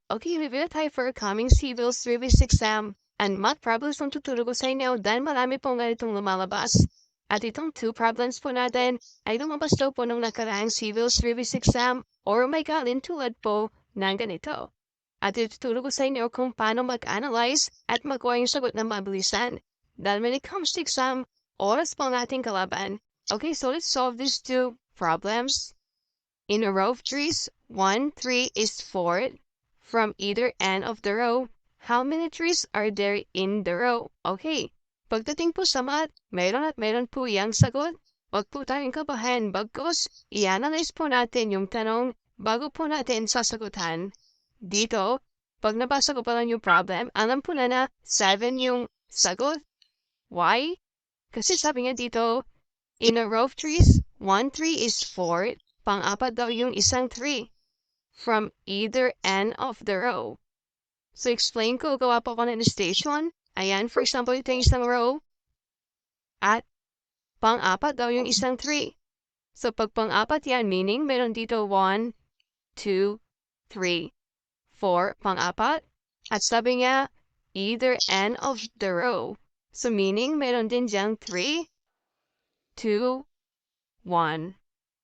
Okay, review na tayo for coming civil service exam and math problems from tuturo ko sa inyo dahil marami pong ganitong lumalabas. At itong 2 problems po natin ay lumabas daw po nung nakaraang civil service exam or may galing tulad po ng ganito. At ituturo ko sa inyo kung paano mag-analyze at magawa yung sagot na mabilisan. Dahil when it comes to exam, oras po nating kalaban. Okay, so let's solve these 2 problems. In a row of trees, 1, 3 is 4. From either end of the row, how many trees are there in the row? Okay, pagdating po sa math, meron at meron po yang sagot. Huwag po tayong kabahan bagkus i-analyze po natin yung tanong bago po natin sasagutan. Dito, pag nabasa ko pa lang yung problem, alam po na 7 yung sagot. Why? Kasi sabi nga dito, in a row of trees, 1 tree is 4. Pang-apat daw yung isang 3. From either end of the row. So, explain ko, gawa po ako ng illustration. Ayan, for example, ito yung isang row. At pang-apat daw yung isang 3. So, pag pang-apat yan, meaning meron dito 1, 2, 3, 4, pang-apat. At sabi nga, either end of the row. So, meaning meron din diyang 3, 2, 1.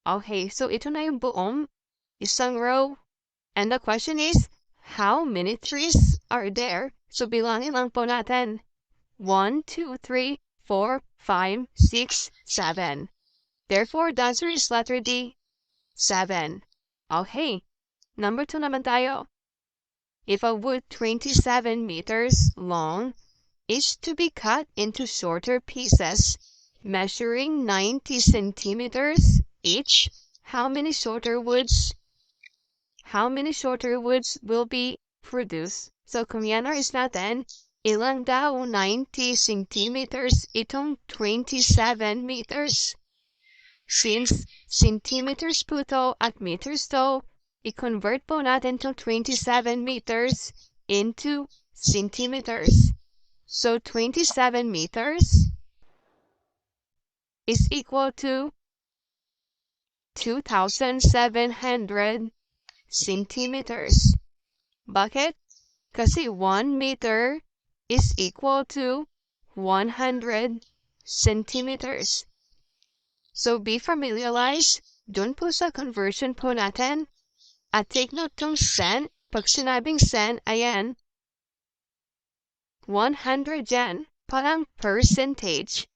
Okay, so ito na yung buong isang row. And the question is, how many trees are there? So bilangin lang po natin. 1, 2, 3, 4, 5, 6, 7. Therefore, the answer is letter D, 7. Okay, number 2 naman tayo. If a wood 27 meters long is to be cut into shorter pieces measuring 90 centimeters each, how many shorter woods will be produced? So, kung i-analyze natin, ilang daw 90 centimeters itong 27 meters? Since centimeters po to at meters to, i-convert po natin itong 27 meters into centimeters. So, 27 meters is equal to 2,700 centimeters. Bakit? Kasi 1 meter is equal to 100 centimeters. So, be familiarized dun po sa conversion po natin. At take note tong cent. Pag sinabing cent, ayan, 100 yan. Parang percentage.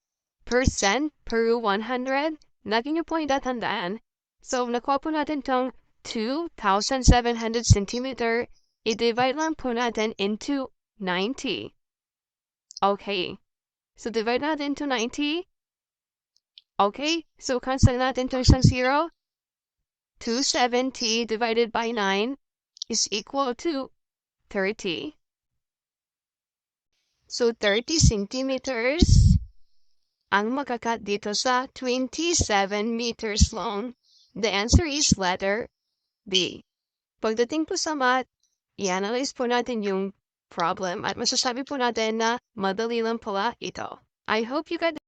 Percent per 100. Lagi nyo po yung tatandaan. So, nakuha po natin tong 2,700 centimeter, i-divide lang po natin into 90. Okay. So, divide natin into 90. Okay. So, cancel natin itong isang 0. 270 divided by 9 is equal to 30. So, 30 centimeters ang makakat dito sa 27 meters long. The answer is letter B. Pagdating po sa math, i-analyze po natin yung problem at masasabi po natin na madali lang pala ito. I hope you got